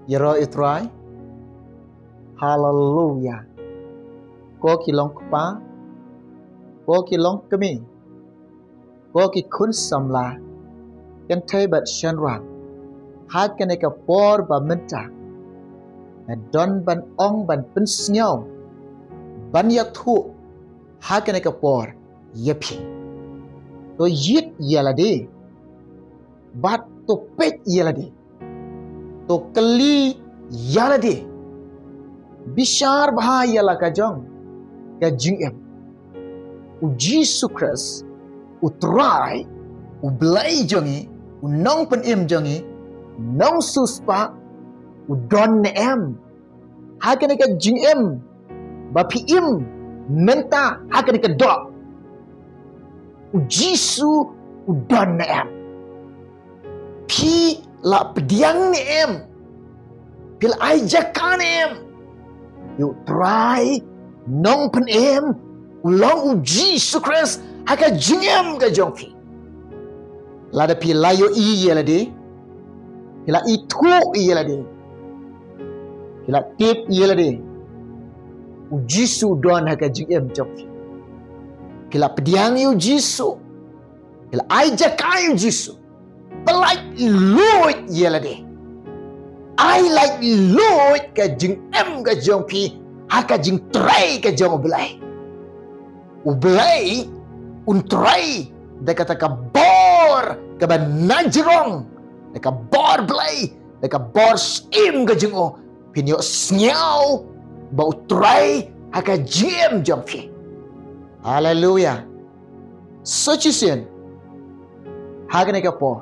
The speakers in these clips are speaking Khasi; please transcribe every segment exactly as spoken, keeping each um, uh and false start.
Ïaroh ïa u Trai. Haleluya. Ko ki long kpa, ko ki long kmie, ko ki khun samla, kynthei bad shynrang, ha kane ka por ba mynta nga don ban ong, ban pynsngew, ban ïathuh ha kane ka por ïa phi. To ïit ïa lade bad to peit ïa lade, to kylli ïa lade, bishar bha ïa la ka jong ka jingim. U Jisu Khrist, u Trai, u Blei jong ngi, u Nongpynim jong ngi, u Nongsiewspah, u don ne em ha kane ka jingim ba phi im mynta ha kane ka doh? U Jisu u don ne em? Phi la pdiang ne em? Phi la ai jaka ne em ïa u Trai Nongpynim, u long u Jisu Khrist, ha ka jingim ka jong phi? Lada phi la ïohi ïa lade, phi la ithuh ïa lade, phi la tip ïa lade, u Jisu u don ha ka jingim jong phi. Phi la pdiang ïa u Jisu, phi la ai jaka ïa u Jisu, pyllait luid ïa lade. Ai lait luid ka jingim ka jong phi ha ka jingtrei ka jong u Blei. U Blei un trei da kata ka bor kaba najrong, da ka bor Blei, da ka bor Syiem ka jong u. Phin ïohsngew ba u trei ha ka jingim jong phi. Haleluya. Sa shisien ha kane ka por,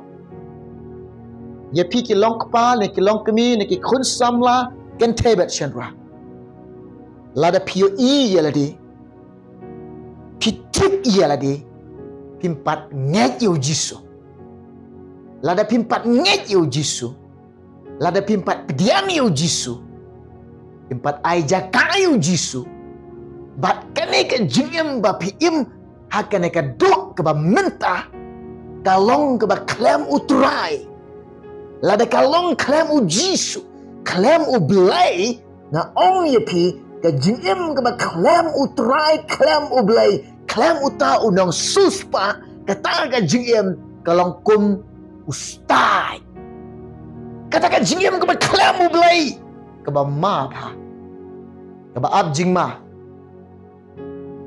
ïa phi ki long kpa ne ki long kmie ne ki khun samla, kynthei bad shynrang, lada phi ïohi ïa lade, phi tip ïa lade, phim pat ngeit ïa u Jisu. Lada phim pat ngeit ïa u Jisu, lada phim pat pdiang ïa u Jisu, phim pat ai jaka ïa u Jisu, bad kane ka jingim ba phi im ha kane ka doh kaba mynta ka long kaba khlem u Trai. Lada ka long khlem u Jisu, khlem u Blei, nga ong ïa phi, ka jingim kaba khlem u Trai, khlem u Blei, khlem uta u Nongsiewspah, kata ka jingim ka long kum u stait. Kata ka jingim kaba khlem u Blei, kaba ma bha, kaba ap jingma,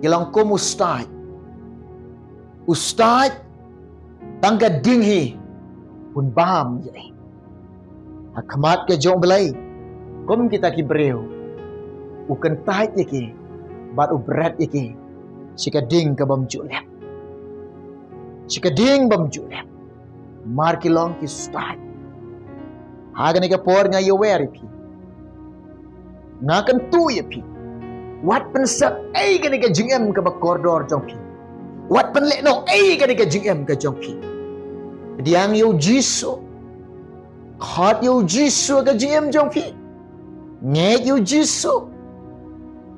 ka long kum u stait. U stait tang ka ding hi un bam ïa i. Ha khmat ka jong u Blei, kum kita ki briew, u kyntait ïa ki bad u bret ïa ki sha ka ding ka bym ju lip, sha ka ding bym ju lip. Mar ki long ki stait. Ha kane ka por nga ïawer ïa phi, nga kyntu ïa phi, wat pynsep ei kane ka jingim kaba kordor jong phi. Wat pynlehnoh ei kane ka jingim ka jong phi. Pdiang ïa u Jisu. Khot ïa u Jisu ha ka jingim jong phi. Ngeit ïa u Jisu.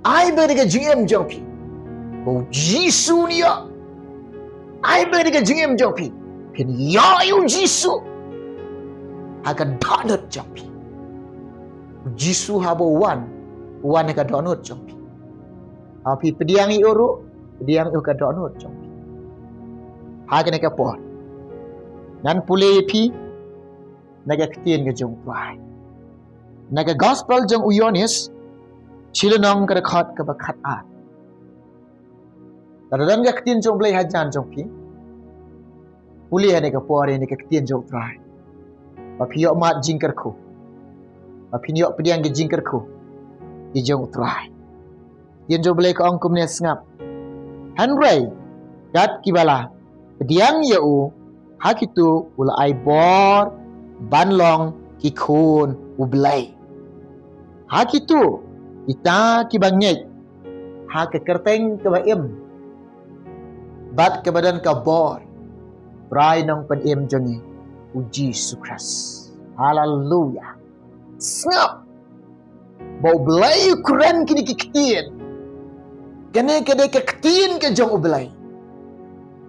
Ai ba kane ka jingim jong phi, ba u Jisu un ïoh. Ai ba kane ka jingim jong phi, phin ïoh ïa u Jisu ha ka dohnud jong phi. U Jisu haba u wan, u wan ha ka dohnud jong phi. Haba phi pdiang ïa u ruh, pdiang ïa u ha ka dohnud jong phi. Ha kane ka por, ngan pule ïa phi na ka ktien ka jong u Trai, na ka gospel jong u Ïoannis, shi lynnong, ka dkhot kaba khatar. Lada don ka ktien jong u Blei hajan jong phi, pule ha kane ka por ïa kane ka ktien jong u Trai, ba phin ïoh mad jingkyrkhu, ba phin ïoh pdiang ki jingkyrkhu ki jong u Trai. Ktien jong u Blei ka ong kumne, sngap: Hynrei kat kiba la pdiang ïa u, ha kito u la ai bor ban long ki khun u Blei. Ha kito kita kiba ngeit ha ka kyrteng kaba im bad kaba don ka bor u Trai Nongpynim jong ngi, u Jisu Khrist. Haleluya. Sngap, ba u Blei u kren kine ki ktien. Kane ka dei ka ktien ka jong u Blei.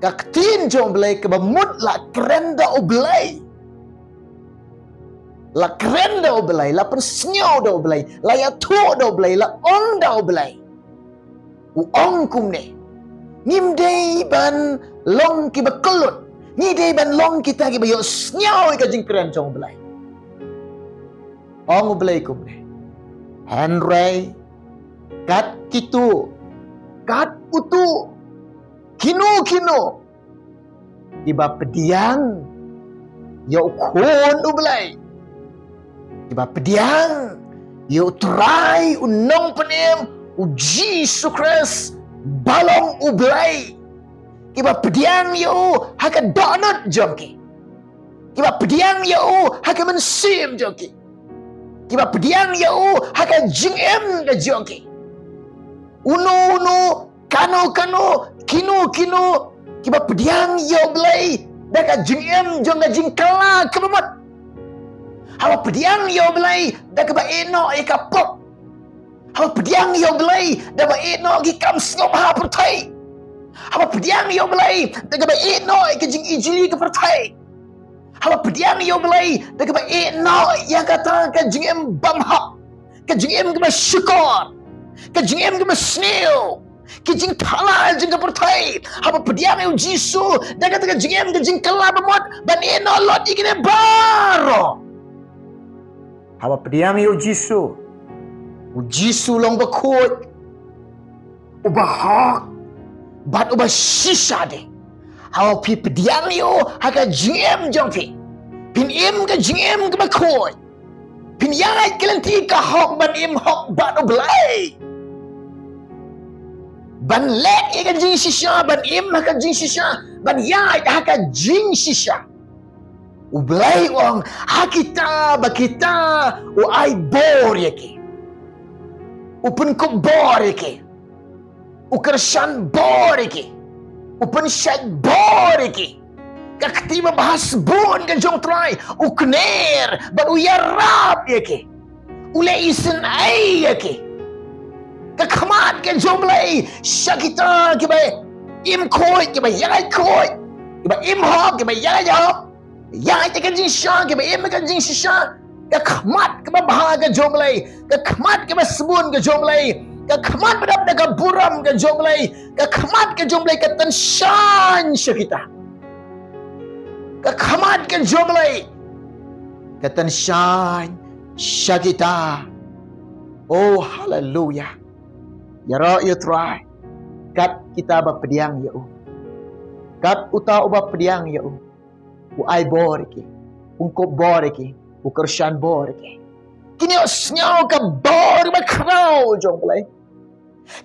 Ka ktien jong u Blei kaba mut la kren da u Blei. La kren da U Blei, la pynsngew da U Blei, la ïathuh da U Blei, la ong da U Blei. U ong kumne. Ngim dei ban long kiba kyllut. Ngi dei ban long kita kiba ïohsngew ïa ka jingkren jong U Blei. Ong U Blei kumne. Hynrei kat kito, kat uto, kino kino kiba pdiang ïa U Khun U Blei, kiba pdiang ïa U Trai U Nongpynim U Jisu Khrist ba long U Blei, kiba pdiang ïa U ha ka dohnud jong ki, kiba pdiang ïa U ha ka mynsiem jong ki, kiba pdiang ïa U ha ka jingim ka jong ki. Uno uno, kano kano, kino kino kiba pdiang ïa U Blei da ka jingim jong ka jingkylla kaba mut. Haba pdiang ïa U Blei da kaba ïehnoh ïa ka pop. Haba pdiang ïa U Blei da kaba ïehnoh ki kam sngewbha pyrthei. Haba pdiang ïa U Blei da kaba ïehnoh ïa ka jingijli ka pyrthei. Haba pdiang ïa U Blei da kaba ïehnoh ïa kata ka jingim bymhok, ka jingim kaba shukor, ka jingim kaba sniew, ka jingthala jong ka pyrthei. Haba pdiang ïa U Jisu da kata ka jingim ka jingkylla ba mut ban ïehnoh lut ïa kine baroh. Haba pdiang ïa U Jisu, U Jisu long bakhuid, uba hok bad uba shisha de. Haba phi pdiang ïa U ha ka jingim jong phi, phin im ka jingim kaba khuid. Phin ïaid ka lynti ka hok ban im hok bad U Blei, ban leh ïa ka jingshisha, ban im ha ka jingshisha, ban ïaid ha ka jingshisha. U Blei u ong ha kita ba kita u ai bor ïa ki, u pynkup bor ïa ki, u kyrshan bor ïa ki, u pynshait bor ïa ki. Ka kti babha sbun ka jong U Trai u kner bad u ïarap ïa ki, u leh isynei ïa ki. Ka khmat ka jong U Blei sha kita kiba im khuid, kiba ïaid khuid, kiba im hok, kiba ïaid hok, ïaid ïa ka jingshisha, kiba im ïa ka jingshisha. Ka khmat kaba bha ka jong U Blei, ka khmat kaba sbun ka jong U Blei, ka khmat ba dap da ka burom ka jong U Blei, ka khmat ka jong U Blei ka tyngshaiñ sha kita. Ka khmat ka jong U Blei ka tyngshaiñ sha kita. Oh, haleluya. Ïaroh ïa U Trai. Kat kita ba pdiang ïa U, kat uta uba pdiang ïa U, u ai bor ïa ki, u pynkup bor ïa ki, u kyrshan bor ïa ki. Kin ïohsngew ka bor bakhraw jong U Blei,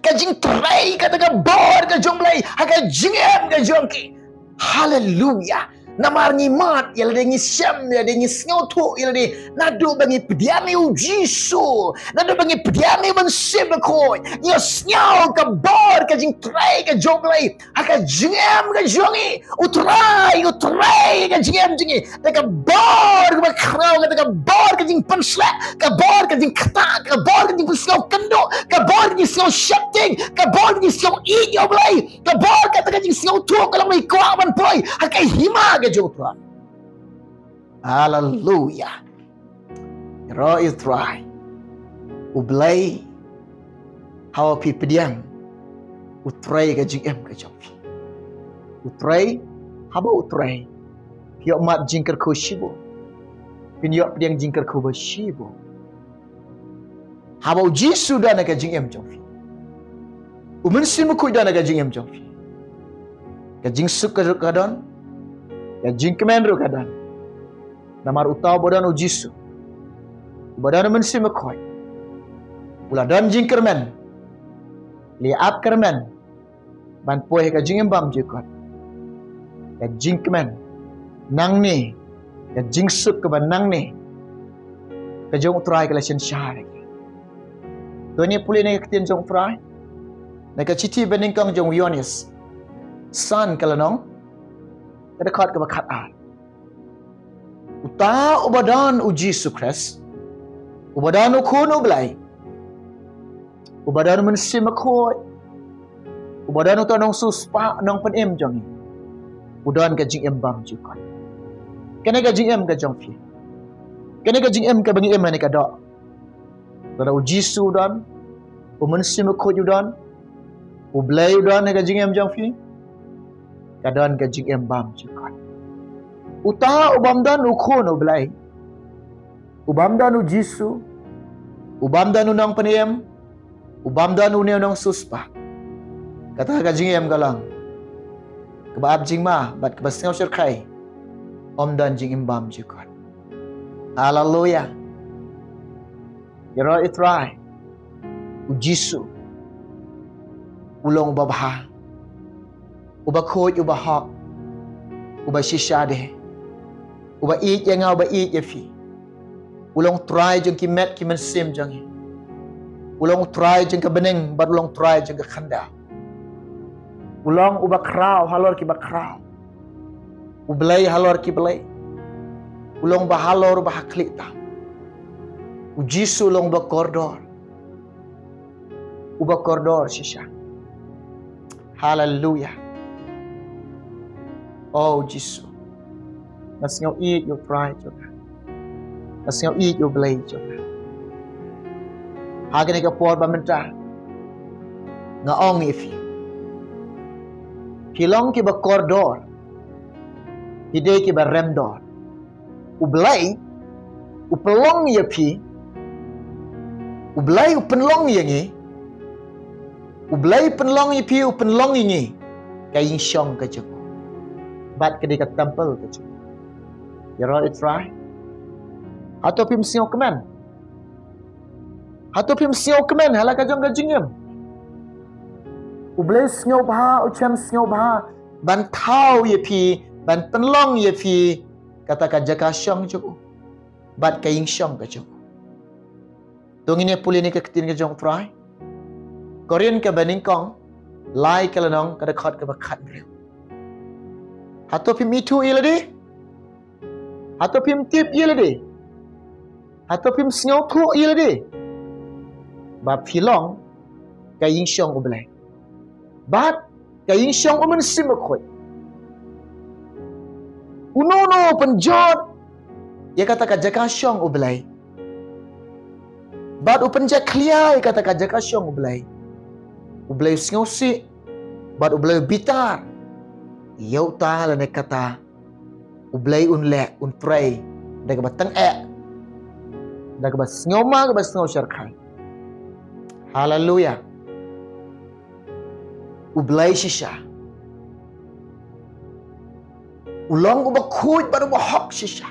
ka jingtrei kata ka bor ka jong U Blei ha ka jingim ka jong ki. Haleluya. Namar ngi mad ïa lade, ngi shem ïa lade, ngi sngewthuh ïa lade, naduh ba ngi pdiang ïa U Jisu, naduh ba ngi pdiang ïa U Mynsiem Bakhuid, ngi ïohsngew ka bor ka jingtrei ka jong U Blei ha ka jingim ka jong ngi. U Trai, U Trai ka jingim jong ngi da ka bor kaba khraw, da ka bor ka jingpynshlur, ka bor ka jingktah, ka bor ka jingpynsngew kynduh, ka bor ka jingsngew sheptieng, ka bor ka jingsngew ïeit ïa U Blei, ka bor kata ka jingsngewthuh ka long ba ngi kwah ban poi ha ka hima ka jong U Trai. Haleluya. Ïaroh ïa U Trai. U Blei, haba phi pdiang, u trei ka jingim ka jong phi. U Trai, haba u trei, phi ïoh mad jingkyrkhu shibun, phin ïoh pdiang jingkyrkhu ba shibun. Haba U Jisu don ha ka jingim jong phi, U Mynsiem Bakhuid don ha ka jingim jong phi, ka jingsuk ka ruh ka don, ka jingkmen ruh ka don. Namar uta uba don U Jisu, uba don U Mynsiem Bakhuid, u la don jingkyrmen, u la ap kyrmen ban poi ha ka jingim bymjukut. Ka jingkmen nangne, ka jingsuk kaba nangne ka jong U Trai ka la synshar ïa ki. To ngin pule na ka ktien jong U Trai na ka shithi banyngkong jong u Ïoannis, san ka lynnong, ka dkhot kaba khatar. Uta uba don U Jisu Khrist, uba don U Khun U Blei, uba don U Mynsiem Bakhuid, uba don uta u nongsiewspah, u nongpynim jong ngi, u don ka jingim bymjukut. Kane ka jingim ka jong phi, Kane ka jingim kaba ngi im ha kane ka doh, lada u Jisu u don, u Mynsiem Bakhuid u don, u Blei u don ha ka jingim jong phi, ka don ka jingim bymjukut. Uta u bym don u Khun u Blei, u bym don u Jisu, u bym don u Nongpynim, u bym don une u nongsiewspah, kata ka jingim ka long kaba ap jingma bad kaba sngew shyrkhei, ym don jingim bymjukut. Haleluia. Ïaroh ïa u Trai, u Jisu u long uba bha, uba khuid, uba hok, uba shisha de, uba ïeit ïa nga, uba ïeit ïa phi. U long u Trai jong ki met ki mynsiem jong ngi. U long u Trai jong ka bneng bad u long u Trai jong ka khyndew. U long uba khraw halor kiba khraw, u Blei halor ki blei. U long uba halor, uba hakhlieh tam. U Jisu u long uba kordor, uba kordor shisha. Haleluia. O Jisu, nga sngew ïeit ïa u Trai jong nga, nga sngew ïeit ïa u Blei jong nga. Ha kane ka por ba mynta nga ong ïa phi, phi long kiba kordor, phi dei kiba remdor. U Blei u pynlong ïa phi, u Blei u pynlong ïa ngi, u Blei u pynlong ïa phi, u pynlong ïa ngi ka ïingshong ka jong u, bad ka dei ka templ ka jong u. Ïaroh ïa u Trai. Hato phim sngewkmen? Hato phim sngewkmen ha la ka jong ka jingim? U Blei u sngewbha, u shem sngewbha ban thaw ïa phi, ban pynlong ïa phi kata ka jaka shong jong u bad ka ïingshong ka jong u. To ngin ïa pule ïa kane ka ktien ka jong u Trai. Korinth kaba nyngkong, lai ka lynnong, ka dkhot kaba khatnriew. Hato phim ithuh ïa lade? Hato phim tip ïa lade? Hato phim sngewthuh ïa lade ba phi long ka ïingshong u Blei bad ka ïingshong u Mynsiem Bakhuid? Uno uno u pynjot ïa kata ka jaka shong u Blei bad u pynjakhlia ïa kata ka jaka shong u Blei, u Blei u sngewsih bad u Blei u bitar ïa uta lane kata. U Blei un leh, un trei da kaba tyngeh, da kaba sngewma, kaba sngewshyrkhei. Haleluia. U Blei shisha u long uba khuid bad uba hok shisha,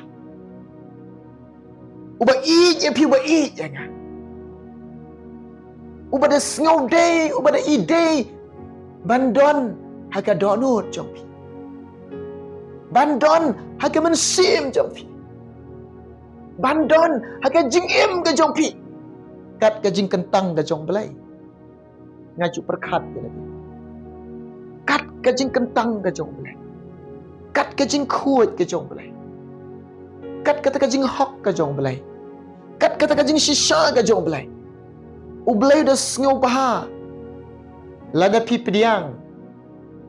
uba ïeit ïa phi, uba ïeit ïa nga, uba da sngew dei, uba da ïeit dei ban don ha ka dohnud jong phi, ban don ha ka mynsiem jong phi, ban don ha ka jingim ka jong phi, kat ka jingkyntang ka jong u Blei. Nga ju pyrkhat ïa lade, kat ka jingkyntang ka jong u Blei, kat ka jingkhuid ka jong u Blei, kat kata ka jinghok ka jong u Blei, kat kata ka jingshisha ka jong u Blei. U Blei u da sngewbha lada phi pdiang,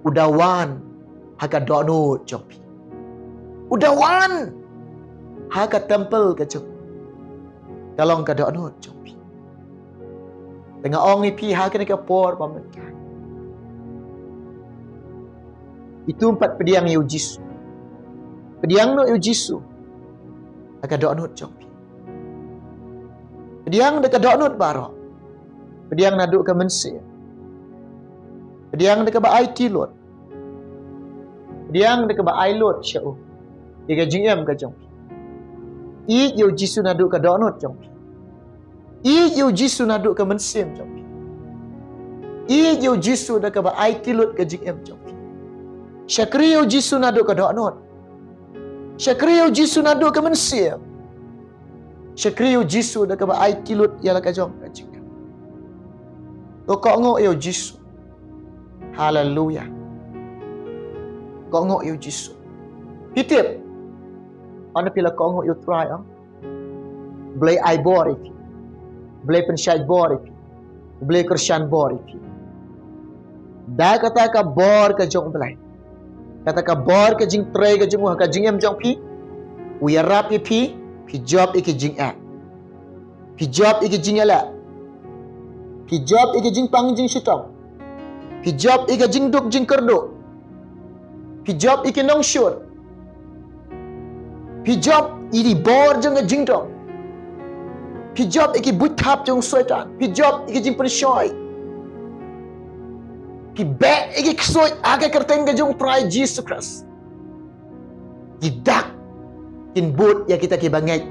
u da wan ha ka dohnud jong phi, u da wan ha ka templ ka jong u. Ka long ka dohnud jong phi. Te nga ong ïa phi ha kane ka por ba mynta, ïa to pat pdiang ïa u Jisu. Pdiang noh ïa u Jisu ha ka dohnud jong phi. Pdiang da ka dohnud baroh. Pdiang naduh ka mynsiem. Pdiang da kaba aiti lut. Pdiang da kaba ai lut sha u ïa ka jingim ka jong phi. Ïeit ïa u Jisu naduh ka dohnud jong phi. Ïeit ïa u Jisu naduh ka mynsiem jong phi. Ïeit ïa u Jisu da kaba aiti lut ka jingim jong phi. Shakri ïa u Jisu naduh ka dohnud. Shakri ïa u Jisu naduh ka mynsiem. Shakri ïa u Jisu da kaba aiti lut ïa la ka jong ka jingim. To kohnguh ïa u Jisu. Haleluia. Kohnguh ïa u Jisu. Phi tip, ynda phi la kohnguh ïa u Trai, ah, u Blei ai bor ïa phi. U Blei pynshait bor ïa phi. U Blei kyrshan bor ïa phi. Da kata ka bor ka jong u Blei, kata ka bor ka jingtrei ka jong u ha ka jingim jong phi, u ïarap ïa phi, Phi jop ïa ki jingeh. Phi jop ïa ki jingeh. Phi jop ïa ki jingpang jingshitom. Phi jop ïa ki jingduk jingkyrduh. Phi jop ïa ki nongshun. Phi jop ïa ki bor jong ka jingdom. Phi jop ïa ki buit thap jong Soitan. Phi jop ïa ki jingpynshoi. Phi beh ïa ki ksuid ha ka kyrteng ka jong u Trai Jisu Khrist. Ki dak kin bud ïa kita kiba ngeit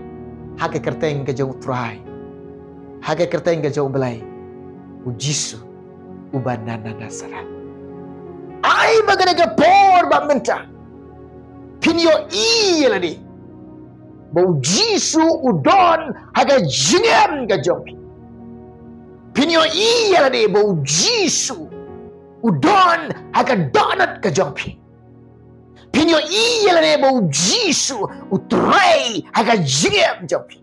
ha ka kyrteng ka jong u Trai, ha ka kyrteng ka jong u Blei, u Jisu uba na Nasaret. Ai ba kane ka por ba mynta phin ïohi ïa lade ba u Jisu u don ha ka jingim ka jong phi. Phin ïohi ïa lade ba u Jisu u don ha ka dohnud ka jong phi. Phin ïohi ïa lade ba u Jisu u trei ha ka jingim jong phi.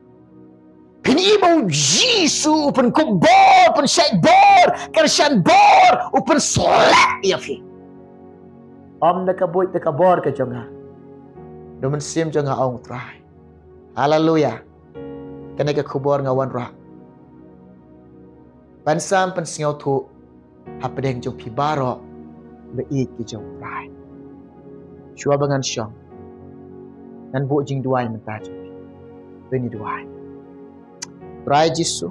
Phin i ba u Jisu u pynkup bor, u pynshait bor, kyrshan bor, u pynsleh ïa phi. Ym da ka buit da ka bor ka jong nga, da u Mynsiem jong nga, ong u Trai. Haleluia. Kane ka khubor nga wanrah ban sam pynsngewthuh hapdeng jong phi baroh ba ïeit ki jong u Trai. Shuwa ba ngan shong, ngan buh jingduwai mynta jong phi. Phin ïa duwai. Trai Jisu,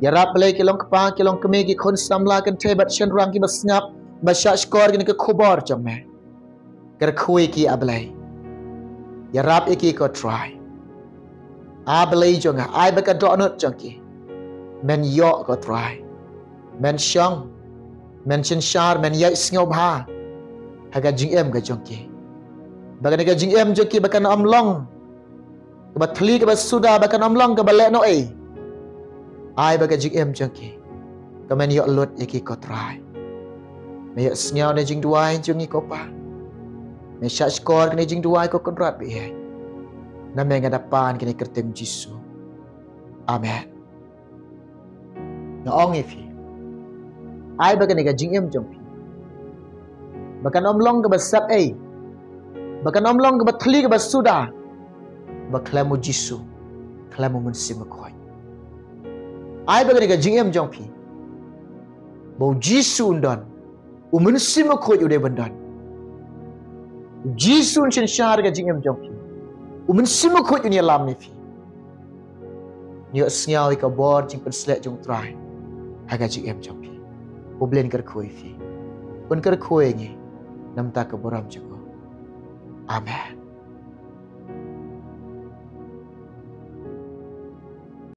ïarap Blei ki long kpa ki long kmie, ki khun samla kynthei bad shynrang kiba sngap, ba shah shkor kane ka khubor jong me. Kyrkhu ïa ki, A Blei. Ïarap ïa ki, ko Trai. A Blei jong nga, ai ba ka dohnud jong ki men ïoh, ko Trai. Men shong, men synshar, men ïaid sngewbha ha ka jingim ka jong ki. Ba kane ka jingim jong ki ba kan ym long kaba thli kaba suda, ba kan ym long kaba leh noh ei. Ai ba ka jingim jong ki ka men ïoh lut ïa ki, ko Trai. Me ïohsngew na jingduwai jong ngi, ko Pa. Me shah shkor kane jingduwai, ko Kynrad ba ïeit. Na me nga da pan kane ha ka kyrteng Jisu. Amen. Nga ong ïa phi, ai ba kane ka jingim jong phi ba kan ym long kaba sep ei, ba kan ym long kaba thli kaba suda, ba khlem u Jisu, khlem u Mynsiem Bakhuid. Ai ba kane ka jingim jong phi ba u Jisu un don, u Mynsiem Bakhuid u dei ban don. U Jisu un synshar ka jingim jong phi. U Mynsiem Bakhuid un ïalam ïa phi. Ïohsngew ïa ka bor jingpynsleh jong u Trai ha ka jingim jong phi. U Blei un kyrkhu ïa phi. Un kyrkhu ïa ngi na ka bynta ka burom jong u. Amen.